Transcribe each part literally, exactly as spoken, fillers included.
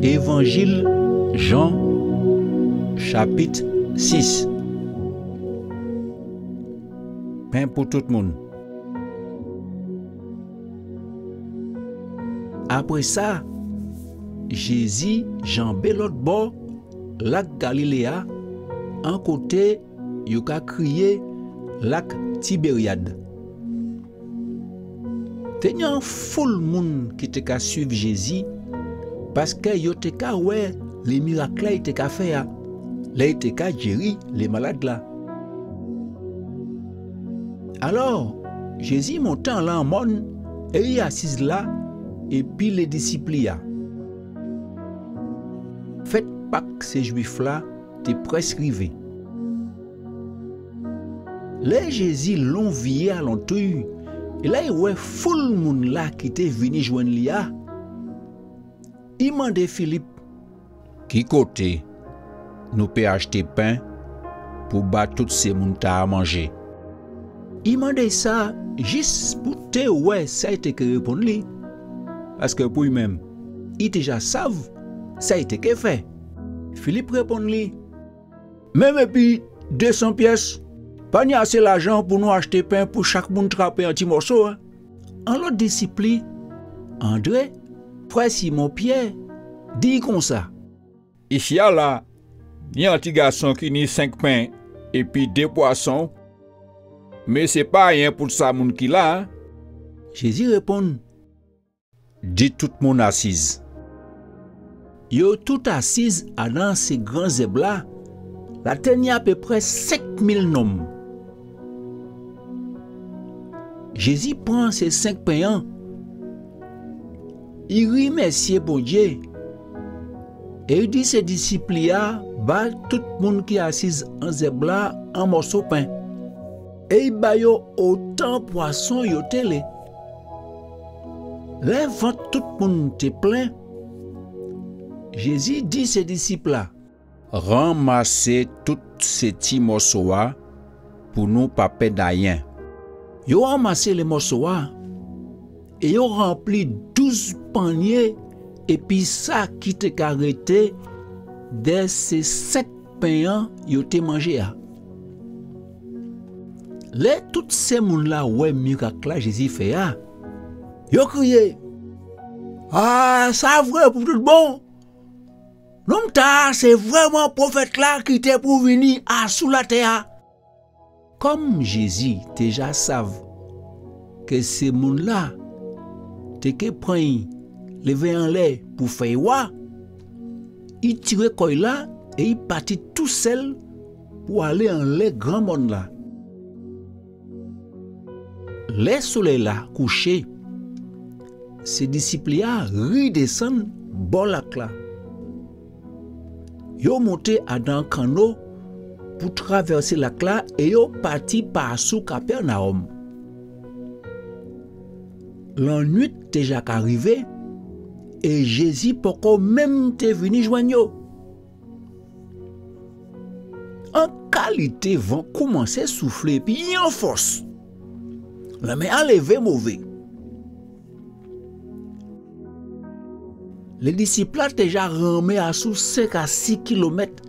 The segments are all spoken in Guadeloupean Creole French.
Évanjil Jan, chapit sis. Pen pou tout moun. Apré sa, Jézi janbé lot bò lak Galilé a, an koté yo ka kriyé lak Tibériad. Té ni an foul moun ki té ka suiv Jézi, paskè yo té ka wè lé mirak-la i té ka fè a, lè i té ka géri lé malad-la. Alò, Jézi monté anlè an mòn é i asiz la épi lé disip li a. Fet Pak sé Jwif-la té près rivé. Lè Jézi lonviyé alantou, é lè i wè foul moun-la ki té vini jwenn li a, i mandé Filip: Ki koté nou pé achté pen pou ba tout sé moun-tala manjé? I mandé sa jis pou té wè sa i té ké réponn li, paskè pou li menm, i té ja sav sa i té ké fè. Filip réponn li: Menm épi dé san pies, pa ni asé lajan pou nou achté pen pou chak moun trapé an ti mòso, en. An lot disip li, André, frè Simon Piè, di konsa: Isi-a la, ni an ti gason ki ni senk pen épi dé pwason, mé sé pa ayen pou sa moun ki la, en. Jézi réponn: Di tout moun asiz. Yo tout asiz adan sé gran zeb-la, la té ni apéprè senk mil nonm. Jézi pran sé senk pen-an, i rimèsié Bondié, é i di sé disip li a ba tout moun ki asiz an zeb-la an mòso pen, é i ba yo otan pwason yo té lé. Lè vant tout moun té plen, Jézi di sé disip-la: Ranmasé tout sé ti mòso-a pou nou pa ped ayen. Yo ranmasé lé mòso-a, é yo ranpli douz pannié épi sa ki té ka rété dè sé senk pen-an yo té manjé a. Lè tout sé moun-la wè mirak-la Jézi fè a, yo kriyé: A, sa vré pou tout bon! Nonm-tala sé vréman pwofet-la ki té pou vini asou latè-a. Kòm Jézi té ja sav ke sé moun-la té ké pran'y lévé anlè pou fè'y wa, i tiré kò'y la é i pati tousel pou alé anlè gran mòn-la. Lè soley-la kouché, sé disip li a ridésann bò lak-la. Yo monté adan kanno pou travèsé lak-la é yo pati pa asou Kapènaòm. Lannuit té ja ka rivé é Jézi poko menm té vini jwenn yo. An kalité van koumansé souflé épi an fòs. Lanmè-a lévé mové. Lé disip-la té ja ranmen asou senk a sis kilomet,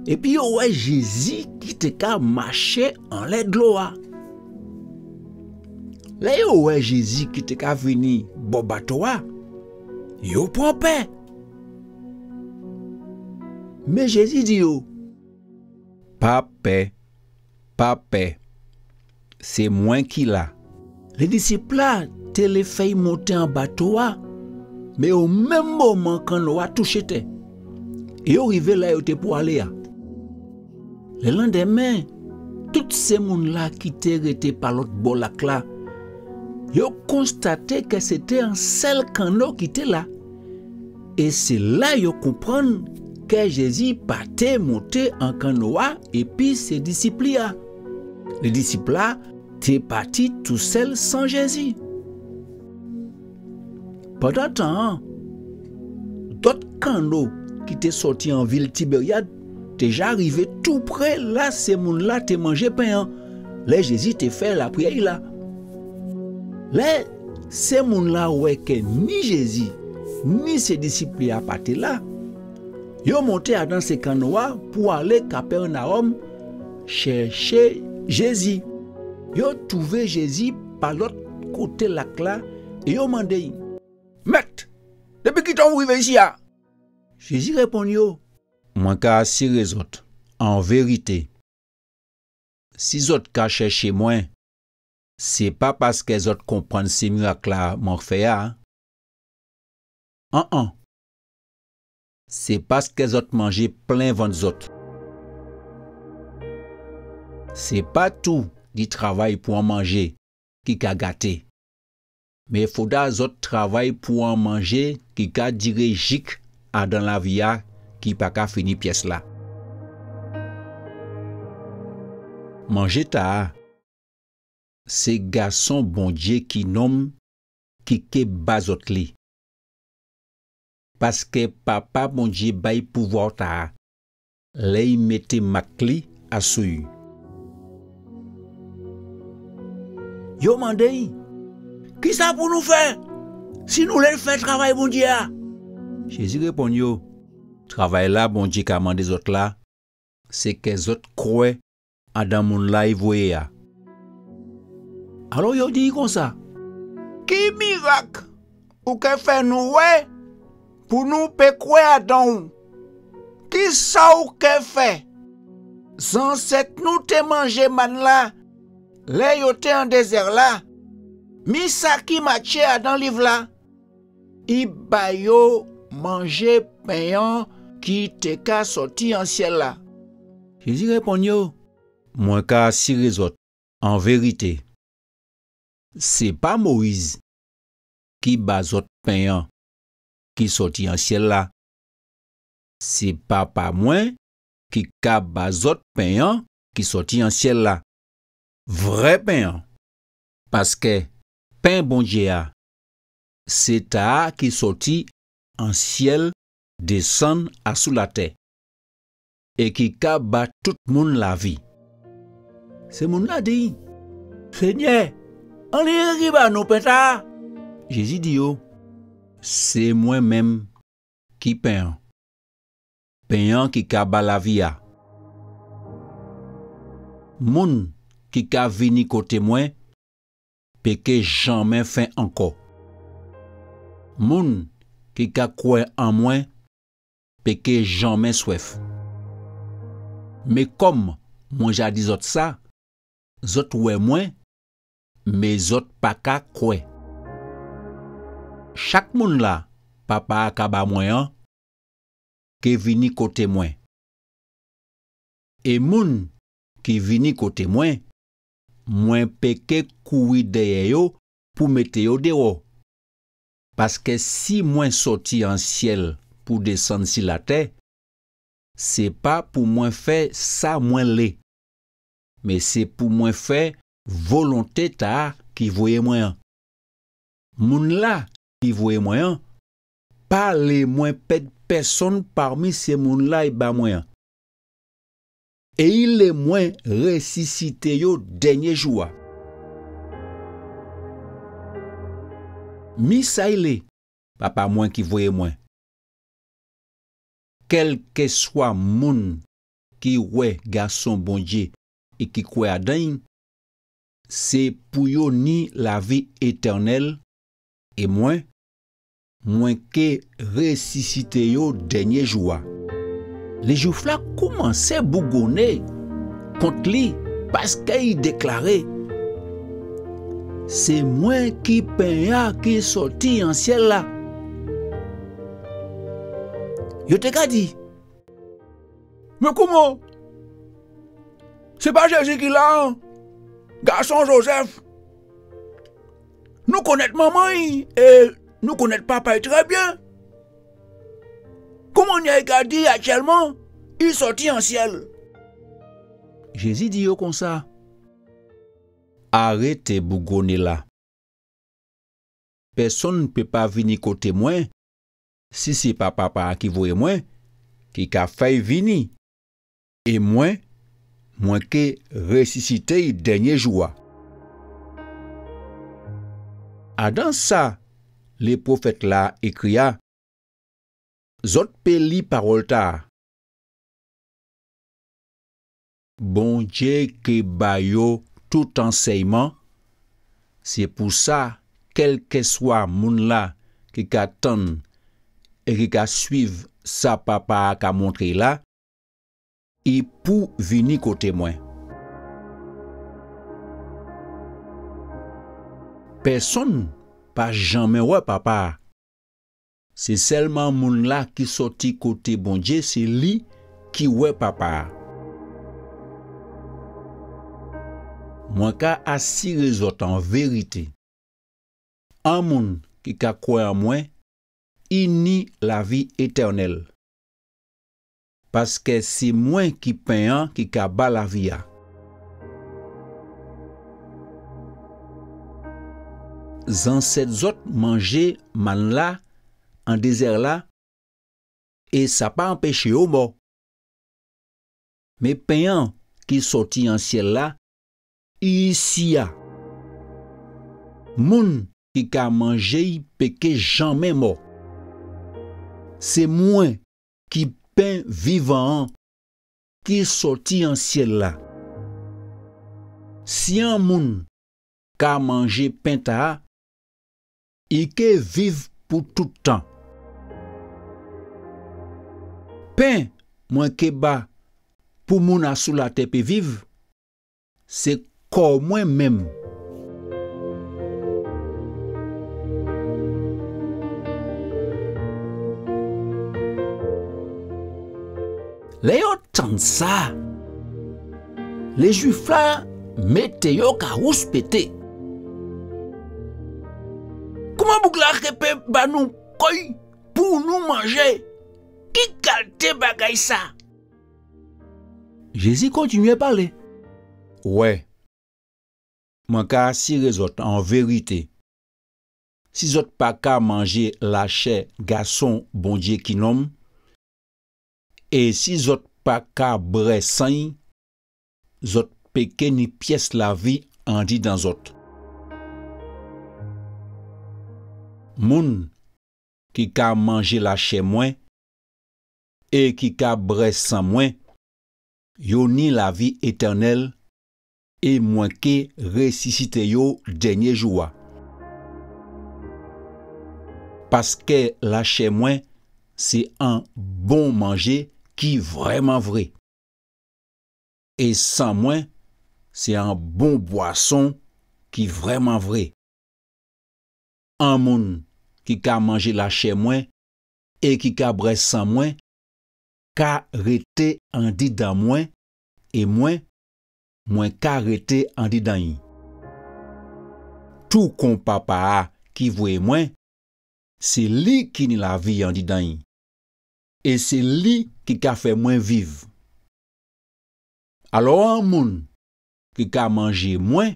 épi yo wè Jézi ki té ka maché anlè dlo-a. Lè yo wè Jézi ki té ka vini bò bato-a, yo pran pè. Men Jézi di yo: Pa pè, pa pè, sé mwen ki la. Lé disip-la té lé fè'y monté an bato-a, men o menm moman kanno-a touché tè, é yo rivé la yo té pou alé a. Lè landèmen, tout sé moun-la ki té rété pa lot bò lak-la, yo konstaté ke sé té an sel kanno ki té la. É sé la yo konprann ke Jézi pa té monté an kanno-a épi sé disip li a. Lé disip-la té pati tousel san Jézi. Pandan tan-an, dot kanno ki té sòti an vil Tibériad té ja rivé toupré la sé moun-la té manjé pen-an, lè Jézi té fè lapriyè-la. Lè sé moun-la wè ke ni Jézi, ni sé disip li a pa té la, yo monté adan sé kanno a pou alé Kapènawòm chèché Jézi. Yo twouvé Jézi pa lòt koté lak la é yo mandé'y : « Mèt, dépi ki tan ou rivé isi a ? » Jézi réponn yo : « Mwen ka asiré zòt, an vérité, si zòt ka chèché mwen, sé pa paskè zòt konprann sé mirak la mwen fè a. An-an. Sé paskè zòt manjé plen vant zòt. Sé pa tou ki travay pou an manjé ki ka gaté. Mé fodra zòt travay pou an manjé ki ka diré jik adan lavi a ki pa ka fini pyès la. Manjé ta a, sé Gason Bondyé ki nonm ki ké ba zòt li. Paskè Papa Bondyé ba'y pouvwa ta a, lè i mété mak li asou'y. » Yo mandé'y : « Kisa pou nou fè si nou lé fè travay Bondyé a ? » Jézi réponn yo : « Travay la Bondyé ka mandé zòt la, sé kè zòt kwè adan moun la i voyé a. » Alò yo di'y konsa : « Ki mirak ou ké fè nou wè pou nou pé kwè adan ou ? Kisa ou ké fè ? Zansèt nou té manjé mann la lè yo té an dézè la. Mi sa ki matjé adan liv la. I ba yo manjé pen an ki té ka sòti an syèl la. » Jézi réponn yo : « Mwen ka asiré zòt, an vérité, sé pa Moyiz ki ba zòt pen an ki sòti an syèl la. Sé Papa mwen ki ka ba zòt pen an ki sòti an syèl la, vrè pen an. Paskè pen Bondyé a, sé ta a ki sòti an syèl désann asou latè, é ki ka ba tout moun lavi. » Sé moun la di : « Senyè, anni ki ba nou pen ta a ? » Jézi di yo : « Sé mwen menm ki pen an, pen an ki ka ba lavi a. Moun ki ka vini koté mwen pé ké janmen fen ankò. Moun ki ka kwè an mwen pé ké janmen swèf. Mé kòm mwen ja di zòt sa, zòt wè mwen, mé zòt pa ka kwè. Chak moun la Papa a ka ba mwen an, ké vini koté mwen. É moun ki vini koté mwen, mwen pé ké kouri dèyè yo pou mété yo déwò. Paskè si mwen sòti an syèl pou désann si latè, sé pa pou mwen fè sa mwen lé, mé sé pou mwen fè volonté ta a ki voyé mwen an. Moun la ki voyé mwen an pa lé mwen pèd pèsonn parmi sé moun la i ba mwen an. É i lé mwen résisité yo dènyé jou a. Mi sa i lé, Papa mwen ki voyé mwen. Kèlkèswa moun ki wè Gason Bondyé é ki kwè adan'y, sé pou yo ni lavi étènèl, é mwen, mwen ké résisité yo dènyé jou a. Léjwif la koumansé bougonné kont li, paskè i déklaré : Sé mwen ki pen an ki sòti an syèl la. Yo té ka di : Mé kouman ? Sé pa Jézi ki la, gason Jozèf ? Nou konnèt manman'y é nou konnèt papa'y trè byen. Kouman i ka di aktyèlman i sòti an syèl ? Jézi di yo konsa : Arété bougonné la. Pèsonn pé pa vini koté mwen si sé pa Papa a ki voyé mwen ki ka fè'y vini. É mwen, mwen ké résisité'y dènyé jou a. Adan sa lépwofèt la ékri a, zot pé li pawol-tala. Bondié ké ba yo tout ansèyman. Sé pou sa, kèlkèswa moun-la ki ka tann é ki ka suiv sa Papa-a ka montré la, i pou vini koté mwen. Pèsonn pa janmen wè Papa-a. Sé selman moun-la ki sòti koté Bondié, sé li ki wè Papa-a. Mwen ka asiré zot an vérité, an moun ki ka kwè an mwen, i ni lavi étènel. Paské sé mwen ki pen-an ki ka ba lavi-a. Zansèt zot manjé mann-la an dézè-la, é sa pa anpéché yo mò. Men pen-an ki sòti an siel-la, i isi-a. Moun ki ka manjé'y pé ké janmen mò. Sé mwen ki pen vivan-an ki sòti an siel-la. Si an moun ka manjé pen-tala, i ké viv pou tout tan. Pen mwen ké ba pou moun asou latè pé viv, sé kò mwen menm. Lè yo tann sa, lé Jwif-la mété yo ka wouspété. Kouman boug-la ké pé ba nou kò'y pou nou manjé? Ki kalté bagay sa? Jézi kontinié palé. Wè, mwen ka asiré zot an vérité, si zot pa ka manjé lachè Gason Bondié ki nonm, é si zot pa ka bwè san'y, zot pé ké ni pies lavi andidan zot. Moun ki ka manjé lachè mwen é ki ka bwè san mwen, yo ni lavi étènel, é mwen ké résisité yo dènié jou-a. Paské lachè mwen sé an bon manjé ki vrèman vré. É san mwen sé an bon bwason ki vrèman vré. An moun ki ka manjé lachè mwen é ki ka bwè san mwen ka rété andidan mwen, é mwen, mwen ka rété andidan'y. Tou kon Papa-a ki voyé mwen, sé li ki ni lavi andidan'y, é sé li ki ka fè mwen viv. Alò, an moun ki ka manjé mwen,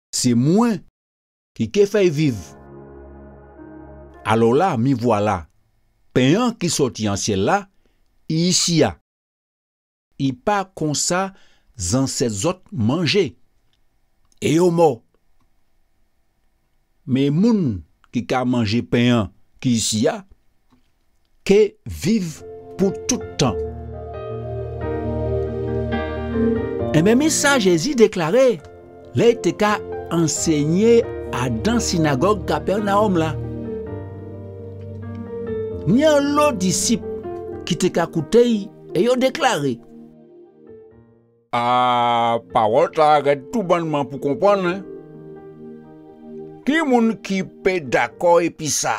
sé mwen ki ké fè'y viv. Alò la, mi vwala, pen-an ki sòti an siel-la, i isi-a. I pa konsa zansèt zot manjé, é yo mò. Men moun ki ka manjé pen-an ki isi-a, ké viv pou tout tan. Enben, mi sa Jézi déklaré lè i té ka ansényé adan sinagog Kapènawòm la. Ni anlo disip ki té ka kouté'y, é yo déklaré: A, pawòl-tala rèd toubannman pou konprann, en. Ki moun ki pé dakò épi sa?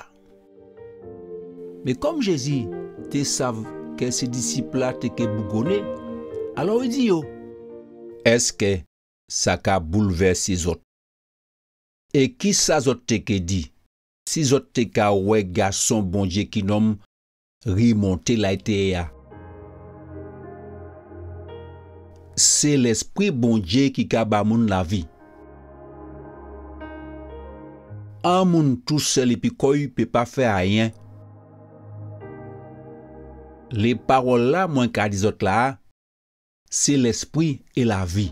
Men kòm Jézi té sav kè sé disip-la té ké bougonnen, alò i di yo: Èskè sa ka boulvèsé zot? É kisa zot té ké di si zot té ka wè Gason Bondié ki nonm rimonté la i té yé a? Sé Lèspri Bondié ki ka ba moun lavi. An moun tousèl épi kò'y pé pa fè ayen. Lé pawòl-la mwen ka di zot la a, sé Lèspri é lavi.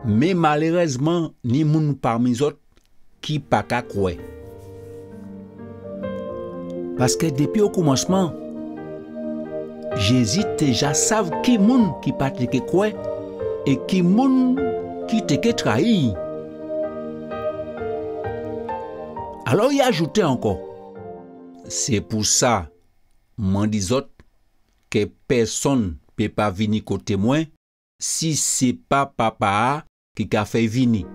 Men malérèzman, ni moun pami zot ki pa ka kwè. Paskè dépi okoumansman, Jézi té ja sav ki moun ki pa té ké kwè é ki moun ki té ké trayi. Alò i ajouté ankò: Sé pou sa mwen di zòt kè pèsonn pé pa vini koté mwen si sé pa Papa-a ki ka fè'y vini.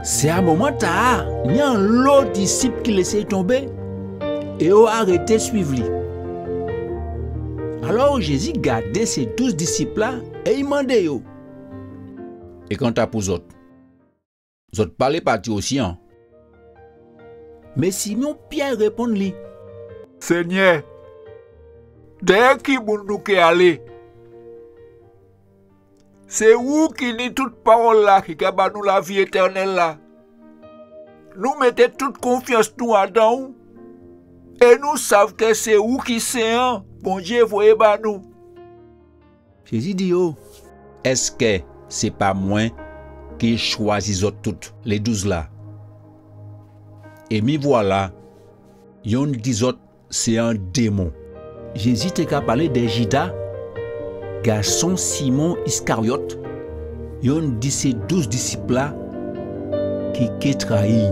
Sé a moman-tala, ni anlo disip ki lésé'y tonbé é yo arété suiv li. Alò Jézi gadé sé douz disip-la é i mandé yo: É kanta pou zòt? Zòt pa lé pati osi, an? Mé Simon Pyè réponn li: Senyè, dèyè ki moun nou ké alé? Sé ou ki ni tout pawòl-la ki ka ba nou lavi étènèl la. Nou mété tout konfyans nou adan ou, é nou sav kè sé ou ki Sen-an Bondyé voyé ba nou. Jézi di yo: Èskè sé pa mwen ki chwazi zòt tout lé douz la? É mi vwala, yonn di zòt sé an démon. Jézi té ka palé dè Jida, gason Simon Iskaryòt, yonn di sé douz disip-la ki ké trayi.